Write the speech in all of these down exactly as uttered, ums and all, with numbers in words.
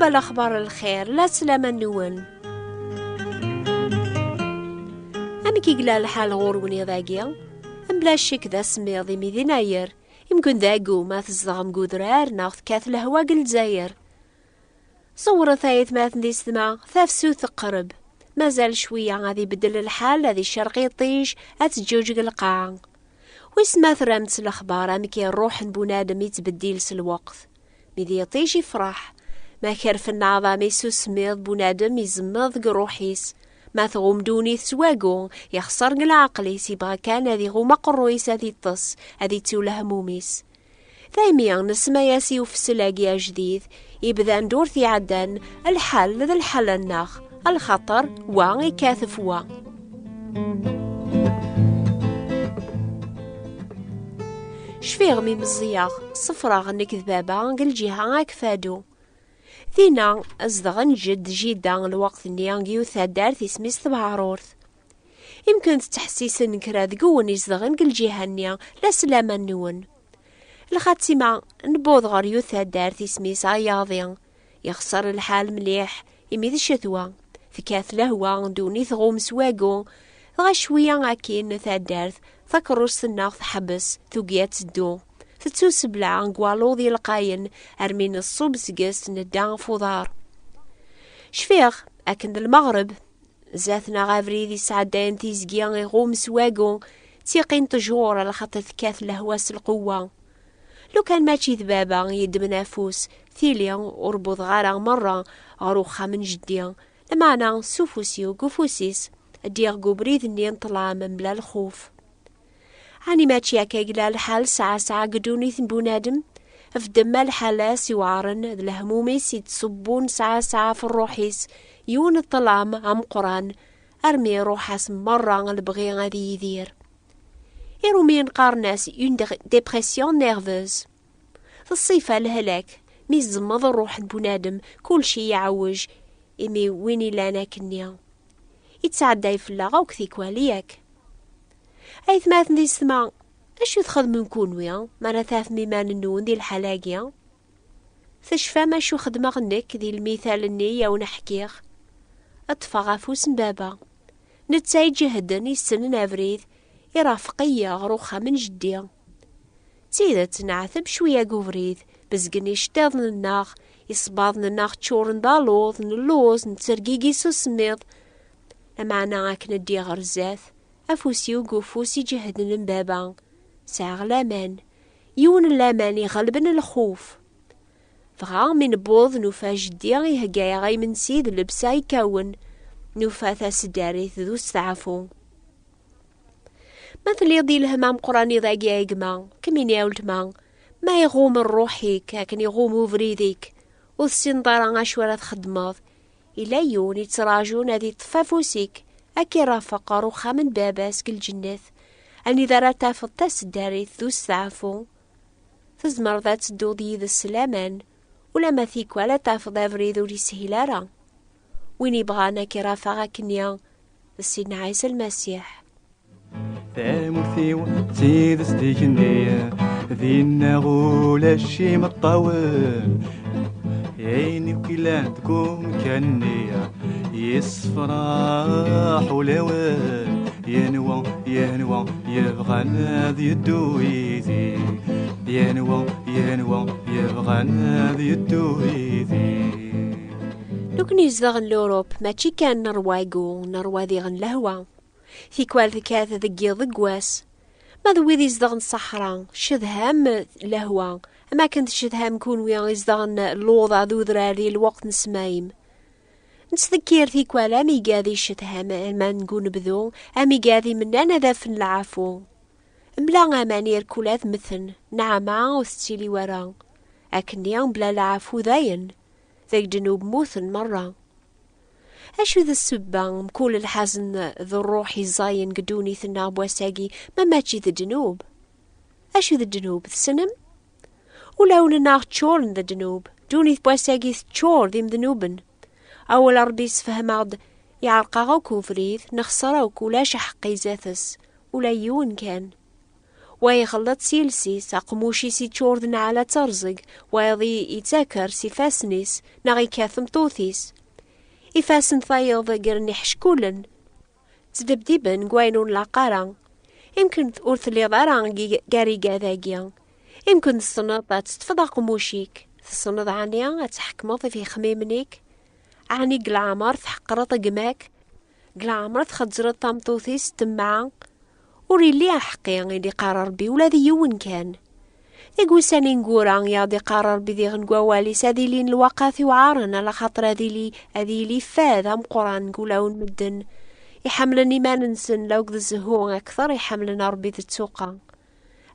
Lexbar n lxir, la sslama-nwen. Amek i yella lḥal ɣur-wen iḍ-agi? Mebla ccek d asemmiḍ imi d inayer. Imken d agum, ma tzedɣem deg udrar neɣ tekkat lehwa deg Lezzayer. Ẓewret ay atmaten di ssetma, tafsut teqreb. Mazal cwiya ad ibeddel lḥal, ad icerq iṭij, ad teǧǧuǧeg lqaɛa. Wissen ma terram-tt lexbar amek i ṛṛuḥ n bunadem ittbeddil s lweqt. Mi d iṭij ifraḥ. Ma kerfen aɛḍam-is usemmiḍ, bunadem izemmeḍ deg ṛṛuḥ-is. Ma tɣum ddunit s wagu, ixṣer deg leɛqel-is, ibɣa kan ad iɣum aqerruy-is, ad iṭṭes, ad ittu lehmum-is. Daymi nesma-yas i ufsel-agi ajdid, ibdan ddurt iɛeddan, lḥal d lḥal-nneɣ, lxaṭer wa ikatef wa. Cfiɣ mi meẓẓiyeɣ, ṣefreɣ nekk d baba deg lǧiha Akfadu. Dinna, zedɣen jedd jida lweqt-nni deg yiwet taddart isem-is Tbeɛrurt. Imken tettḥessisen kra deg-wen izedɣen deg lǧiha-nni, la sslama-nwen. Lxatima, newweḍ ɣer yiwet taddart isem-is Ayaḍi. Yexṣer lḥal mliḥ, imi d ccetwa. Tekkat lehwa, ddunit tɣum s wagu. Dɣa cwiya akkin taddart, takeṛṛust-nneɣ teḥbes, tugi ad teddu. Tettusebleɛ deg waluḍ yelqayen, armi neṣṣub seg-s nedda ɣef uḍar. Cfiɣ akken d lmeɣreb, zdat-neɣ abrid isɛeddayen tizgi iɣum s wagu, ttiqin ṭṭjur, lxaṭer tekkat lehwa s lqewwa. Lukan mačči d baba yeddmen afus, tili ur wwḍeɣ ara merra ɣer uxxam n jeddi, lameɛna s ufus-iw deg ufus-is, ddiɣ deg ubrid-nni n ṭṭlam mebla lxuf. Ɛni mačči akka i yella lḥal sɛa sɛa deg ddunit n bunadem? Fdem ma lḥal-as iweɛren d lehmum-is i d-ṣubbun sɛa sɛa ɣef ṛṛuḥ-is, yiwen n ṭṭlam ameqqran, armi iṛuḥ-as merra lebɣi ad yidir. Iṛumyen qqaren-as une dé-, dépression nerveuse. D ṣṣifa lehlak, mi tẓemmeḍ ṛṛuḥ n bunadem, kulci iɛewwej, imi win illan akkenni. Ittɛedday fell-aɣ akk tikwal, yak? Aytmaten di ssetma, acu txedmem kunwi, mi ara tafem iman-nwen di lḥal-agi? Tecfam acu xedmeɣ nekk di lmital-nni i awen-ḥkiɣ? Ṭṭfeɣ afus n baba. Netta iǧehden, issnen abrid, irafeq-iyi ɣer uxxam n jeddi. D tidet, neɛteb cwiya deg ubrid, bezgen iceṭṭiḍen-nneɣ, isebbaḍen-nneɣ ččuren d aluḍ, nelluẓ, nettergigi s usemmiḍ. Lameɛna akken ddiɣ ɣer zdat, afus-iw deg ufus iǧehden n baba. Sɛiɣ laman. Yiwen n laman iɣelben lxuf. Dɣa mi newweḍ, nufa jeddi ihegga-yaɣ imensi d llebsa ikawen. Nufa taseddarit d usteɛfu. Ma telliḍ di lhem ameqqran iḍ-agi a gma, kemmini a weltma, ma iɣum ṛṛuḥ-ik akken iɣum ubrid-ik, ur tessineḍ ara acu ara txeddmeḍ, illa yiwen ittraǧun ad iṭṭef afus-ik, ad k-irafeq ɣer uxxam n baba-s deg lǧennet, anida ara tafeḍ taseddarit d usteɛfu. Tzemreḍ ad tedduḍ yid-s s laman, ulamma tikwal ad tafeḍ abrid ur yeshil ara. Win ibɣan ad k-irafeq akkenni, d Sidna Ɛisa Lmasiḥ. Tamurt-iw d tidet d igenni, dinna ulac imeṭṭawen. Ayen akk illan deg umkan-nni, yessefraḥ ulawen. Yenwa, yenwa yebɣan ad yeddu yid-i. Yenwa, yenwa yebɣan ad yeddu yid-i. Nekkni izedɣen Lurup, mačči kan nerwa agu, nerwa diɣen lehwa. Tikwal tekkat deg yiḍ deg wass. Ma d wid izedɣen ṣṣeḥra, cedham lehwa, am akken tcedham kunwi izedɣen luḍa d udrar di lweqt n ssmayem. Nettdekkir tikwal amigad icedham aman deg unebdu, amigad imennan ad afen lɛafu. Mla aman irkul ad mmten, nneɛma ur tettili wara. Akkenni mebla lɛafu dayen, deg ddnub mmuten merra. Acu d ssebba mkul lḥazen d ṛṛuḥ iẓẓayen deg ddunit-nneɣ n wass-agi, ma mačči d ddnub? Acu d ddnub, tessnem? Ulawen-nneɣ ččuren d ddnub, ddunit n wass-agi teččur d imednuben. Awal Ṛebbi yessefhem-aɣ-d, iɛreq-aɣ akk ubrid, nexṣer akk, ulac aḥeqqi zdat-s, ula yiwen kan. Wa iɣelleḍ s yiles-is, aqemmuc-is iččur d nnɛala d terẓeg, wayeḍ i-, ittaker s ifassen-is, neɣ ikkat tmeṭṭut-is. Ifassen tayeḍ gren iḥeckulen, ttdebdiben deg wayen ur nlaq ara. Imken ur telliḍ ara g-, gar igad-agi. Imken tessneḍ ad teṭṭfeḍ aqemmuc-ik. Tessneḍ ɛni ad tḥekmeḍ ixemmimen-ik? Ɛni deg leɛmer tḥeqreḍ gma-k? Deg leɛmer txezzreḍ tameṭṭut-is s temmeɛ? Ur illi aḥeqqi i d-iqqar Ṛebbi ula d yiwen kan. Deg wussan ineggura i aɣ-d-iqqar Ṛebbi diɣen deg wawal-is ad ilin lwaqat iweɛṛen, ala xaṭer ad ili, ad yili fad ameqqran deg ulawen n medden iḥemmlen iman-nsen la akked zzhu akteṛ iḥemmlen Ṛebbi d ttuqa.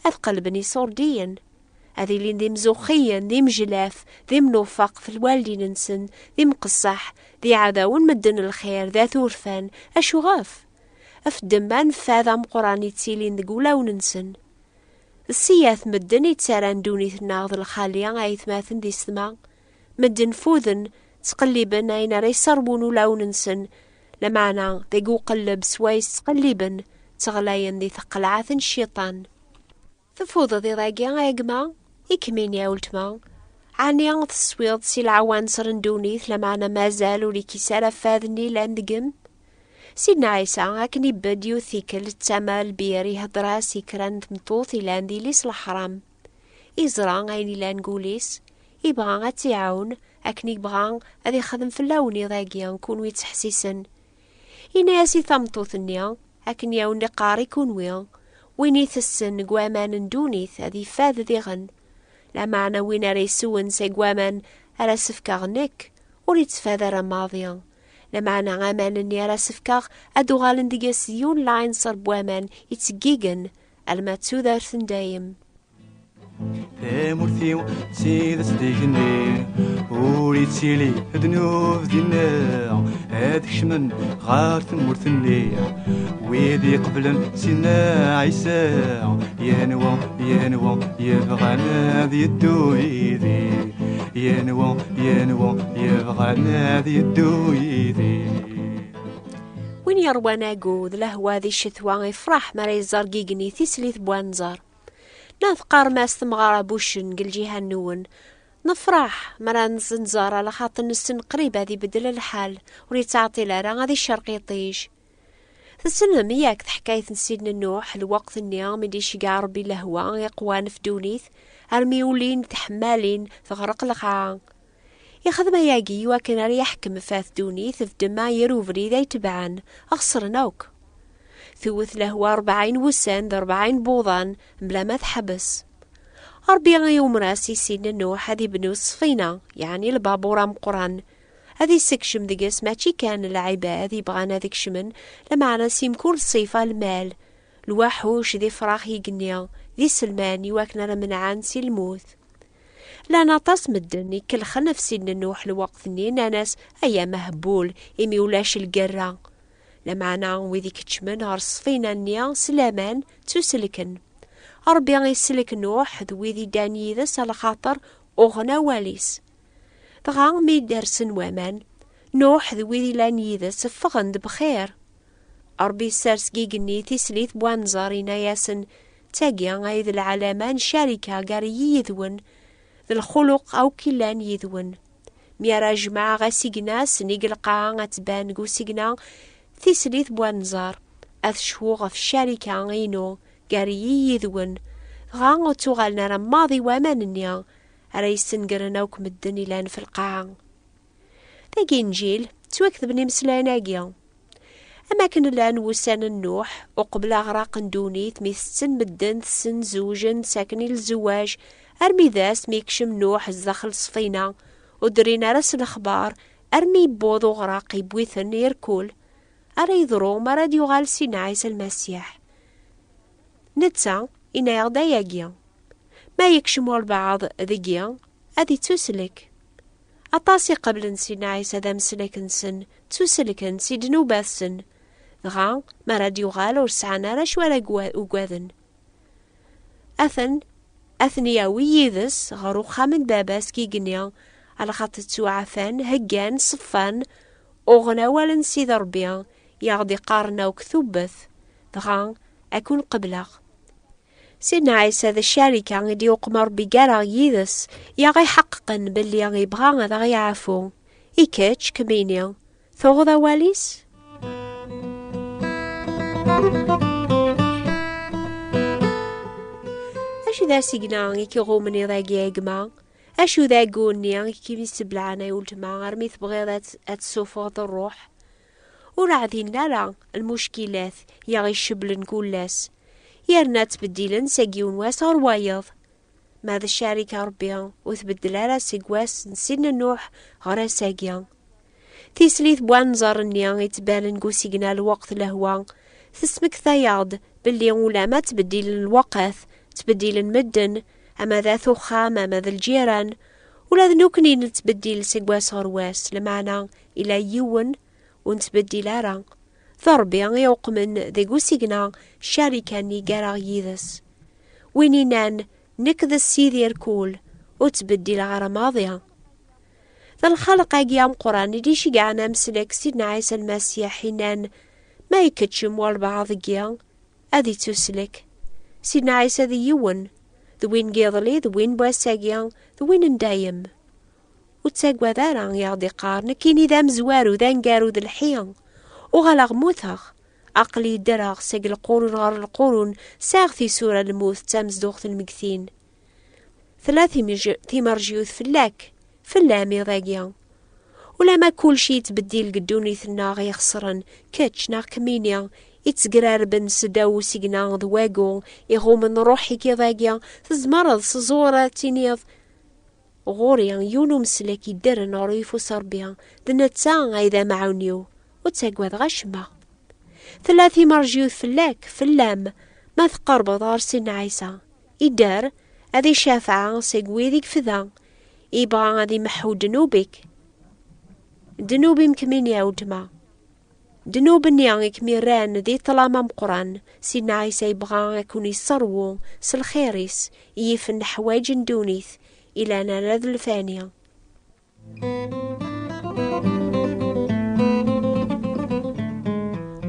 Ad qelben iṣurdiyen. Ad ilin d imzuxxiyen, d imejlaf, d imnufaq f lwaldin-nsen, d imqeṣṣaḥ, d iɛdawen medden n lxir, d at urfan. Acu ɣef? Ɣef ddemma n fad ameqqran ittilin deg ulawen-nsen. D siyat medden i ttarran ddunit-nneɣ d lxali, aytmaten d isetma. Medden fuden, ttqelliben ayen ara yesserwun ulawen-nsen, lameɛna deg uqelleb swayes ttqelliben, ttɣlayen di tqelɛat n cciṭan. Tfudeḍ iḍ-agi, a gma? I kem-ini a weltma? Ɛni teswiḍ si lɛawanser n ddunit, lameɛna mazal ur ikkis ara fad-nni llan deg-m? Sidna Ɛisa, akken ibedd yiwet tikkelt d tama lbir, ihedder-as i kra n tmeṭṭut ilan d yelli-s leḥram. Iẓra ayen ilan deg wul-is, ibɣa ad tt-iɛawen, akken ibɣa ad ixdem fell-awen iḍ-agi, kunwi ttḥessisen. Ini-as i tameṭṭut-nni, akken i awen-iqqar i kunwi, win itessen deg waman n ddunit ad ifad diɣen. Lameɛna win ara yeswen seg waman ara s-fkeɣ nekk, ur ittfad ara maḍi. Lameɛna aman-nni ara s-fkeɣ ad d-uɣalen deg-s d yiwen laɛinṣer n waman itteggigen alma d tudert n dayem. Tamurt-iw d tidet d igenni, ur ittili ddnub dinna, ad kecmen ɣer tmurt-nni. Wid iqeblen Sidna Ɛisa, yenwa, yenwa yebɣan ad yeddu yid-i, yenwa, yenwa yebɣan ad yeddu yid-i. Win yerwan agud, lehwa di ccetwa, ifraḥ mi ara iẓer deg igenni tislit n wanẓar. Neɣ teqqarem-as temɣer abuccen deg lǧiha-nwen. Nefṛeḥ mi ara nẓ-, nẓer, ala xaṭer nessen qrib ad ibeddel lḥal, ur yettɛeṭṭil ara ad icerq iṭij. Tessnem yak taḥkayt n Sidna Nuḥ, lweqt-nni mi d-iceggeɛ Ṛebbi lehwa iqwan f ddunit, armi ulin tḥemmalin teɣreq lqaɛa. Ixdem ayagi iwakken ara yeḥkem f at ddunit f ddemma ger ubrid ay tebɛen, ɣeṣren akk. Tewwet lehwa rebɛin wussan d rebɛin n wuḍan, mebla ma teḥbes. Ṛebbi iwmer-as i Sidna Nuḥ ad ibnu ṣṣfina, yeɛni lbabur ameqqran, ad issekcem deg-s mačči kan lɛibad ibɣan ad kecmen, lameɛna si mkul ṣṣifa, lmal, lwaḥuc d ifrax igenni, d iselman iwakken ara menɛen si lmut. Llan aṭas medden ikellxen ɣef Sidna Nuḥ lweqt-nni, nnan-as: "Ay amehbul, imi ulac lgerra." Lameɛna wid ikeččmen ɣer ṣṣfina-nni s laman ttuselken. Ṛebbi isellek Nuḥ d wid iddan yid-s, ala xaṭer uɣen awal-is. Dɣa mi d-rsen waman, Nuḥ d wid illan yid-s ffɣen-d bxir. Ṛebbi issers deg igenni tislit n wanẓar, yenna-yasen: "D tagi ay d lɛalama n ccarika gar-i yid-wen, d lxuluq akk illan yid-wen. Mi ara jemɛeɣ asigna, sennig lqaɛa ad tban deg usigna tislit n wanẓar, ad cfuɣ ɣef ccarika-inu gar-i yid-wen." Dɣa ur ttuɣalen ara maḍi waman-nni ara yessengren akk medden ilan f lqaɛa. Dagi Inǧil, ttwaketben imeslayen-agi. Am akken llan wussan n Nuḥ, uqbel aɣraq n ddunit, mi tetten medden, tessen, zewjen, saken i lzewwaj, armi d ass mi yekcem Nuḥ zdaxel ṣṣfina, ur d-rrin ara s lexbar, armi yewweḍ uɣraq, yewwi-ten irkul. Ara yeḍru mi ara d-yuɣal Sidna Ɛisa Lmasiḥ. Netta, yenna-yaɣ-d ayagi: "Ma yekcem walbeɛḍ deg-i, ad ittuslek." Aṭas iqeblen Sidna Ɛisa d ameslek-nsen, ttuselken si ddnubat-sen. Dɣa, mi ara d-yuɣal, ur sɛan ara acu ara gwa-, ugaden. Atan, ad ten-yawi yid-s ɣer uxxam n Baba-s deg igenni, alaxaṭer ttuɛafan, heggan, ṣeffan, uɣen awal n Sidi Ṛebbi, i aɣ-d-iqqaren akk tubbet, dɣa ad ken-qebleɣ. Sidna Ɛisa d ccarika i d-yuqem Ṛebbi gar-aɣ yid-s, i aɣ-iḥeqqeqen belli yebɣa ad aɣ-yeɛfu. I kečč, kemmini, tuɣeḍ awal-is? Acu d asigna i k-iɣummen iḍ-agi a gma? Acu d agu-nni i k-iseblaɛen ay weltma armi tebɣiḍ ad, ad tessufɣeḍ ṛṛuḥ? Ur ɛdin ara lmuckilat i aɣ-icebblen kul ass, yerna ttbeddilen seg yiwen wass ɣer wayeḍ. Ma d ccarika Ṛebbi ur tbeddel ara seg wass n Sidna Nuḥ ɣer ass-agi. Tislit n wanẓar-nni yettbanen deg usigna lweqt lehwa, tesmekta-yaɣ-d belli ulamma ttbeddilen lweqt, ttbeddilen medden, ama d at uxxam, ama d lǧiran, ula d nekkni nettbeddil seg wass ɣer wass, lameɛna ila yiwen ur nettbeddil ara. D Ṛebbi i iqemen deg usigna ccarika-nni gar-aɣ yid-s. Win innan, nekk d Sidi irkul, ur ttbeddileɣ ara maḍi. D lxelq-agi ameqqran i d-iceggɛen amsellek Sidna Ɛisa Lmasiḥ, innan, ma ikeččem walbeɛḍ deg-i, ad ittuslek. Sidna Ɛisa d yiwen, d win n yiḍelli, d win n wass-agi, d win n dayem. Ur ttagad ara, i aɣ-d-iqqar, nekkini d amezwaru, d aneggaru, d lḥi. Uɣaleɣ mmuteɣ. Aql-i ddreɣ seg lqurun ɣer lqurun, sɛiɣ tisura n lmut d tamezduɣt n lmegtin. Tella timej-, timerjyut fell-ak, fell-am iḍ-agi. Ulamma kulci yettbeddil deg ddunit-nneɣ ixesren, kečč neɣ kemmini, ittegrarben seddaw usigna d wagu, iɣummen ṛṛuḥ-ik iḍ-agi, tzemreḍ s ẓẓur ad tiniḍ, ɣur-i yiwen umeslak yeddren ɣer uyeffus Ṛebbi, d netta ay d amɛawen-iw, ur ttagadeɣ acemma. Tella timerjyut fell-ak, fell-am, ma tqerbeḍ ɣer Sidna Ɛisa. Idder, ad icafeɛ seg wid i yefda, ibɣa ad imeḥḥu ddnub-ik. Ddnub-im kemmini a weltma. Ddnub-nni i kem-irran di ṭṭlam ameqqran, Sidna Ɛisa yebɣa ad ken-isserwu s lxir-is i yifen leḥwayeǧ n ddunit, ilan ala d lfani.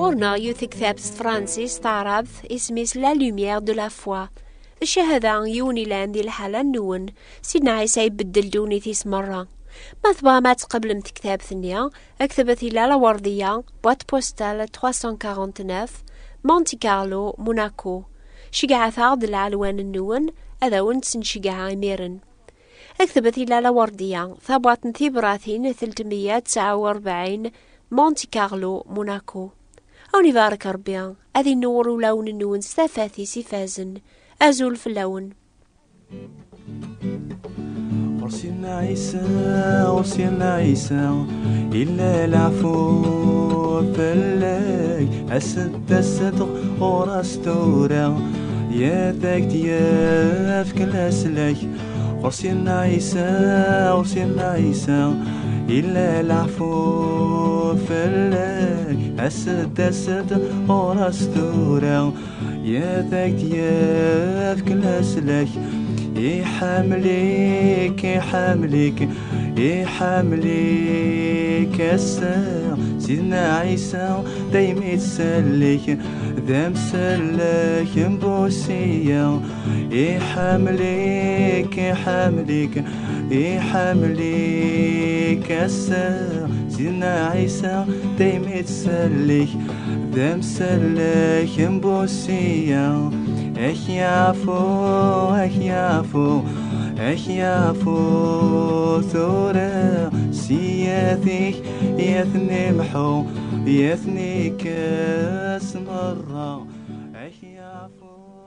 Ɣur-neɣ yiwet tektabt s tefransist taɛrabt, isem-is La Lumière de la Foi. D cchada n yiwen ilan di lḥala-nwen, Sidna Ɛisa ibeddel ddunit-is merra. Ma tebɣam ad tqeblem tektabt-nni, aktbet i Lalla Werdiya, boîte postale trois cent quarante-neuf, Monte Carlo, Monaco. Ceggɛet-aɣ-d lɛelwan-nwen, ad awen-tt-nceggeɛ imiren. Aktbet i Lalla Werdiya, tabwaṭ n tibratin telt meyya tesɛa u rebɛin, Monte Carlo, Monaco. Ad wen-ibarek Ṛebbi, ad inewwer ulawen-nwen s tafat-is ifazen. Azul fell-awen. Ɣur Sidna Ɛisa, ɣur Sidna Ɛisa, illa leɛfu fell-ak. As-d, as-d ɣur-s tura, ad ak-d-yefk leslak. Ɣur Sidna Ɛisa, ɣur Sidna Ɛisa, illa leɛfu fell-ak. As-d, as-d ɣur-s tura, ad ak-d-yefk leslak. Iḥemmel-ik, iḥemmel-ik, iḥemmel-ik ass-a. Sidna Ɛisa daymi tsellek, d amsellek n bu siyya. Iḥemmel-ik, iḥemmel-ik, iḥemmel-ik ass-a. Sidna Ɛisa daymi tsellek, d amsellek n bu siyya. Ak yaɛfu, ak yaɛfu, ak yaɛfu tura. Siyat-ik ad ten-imḥu, ad ten-ikkes merra. Ak yaɛfu.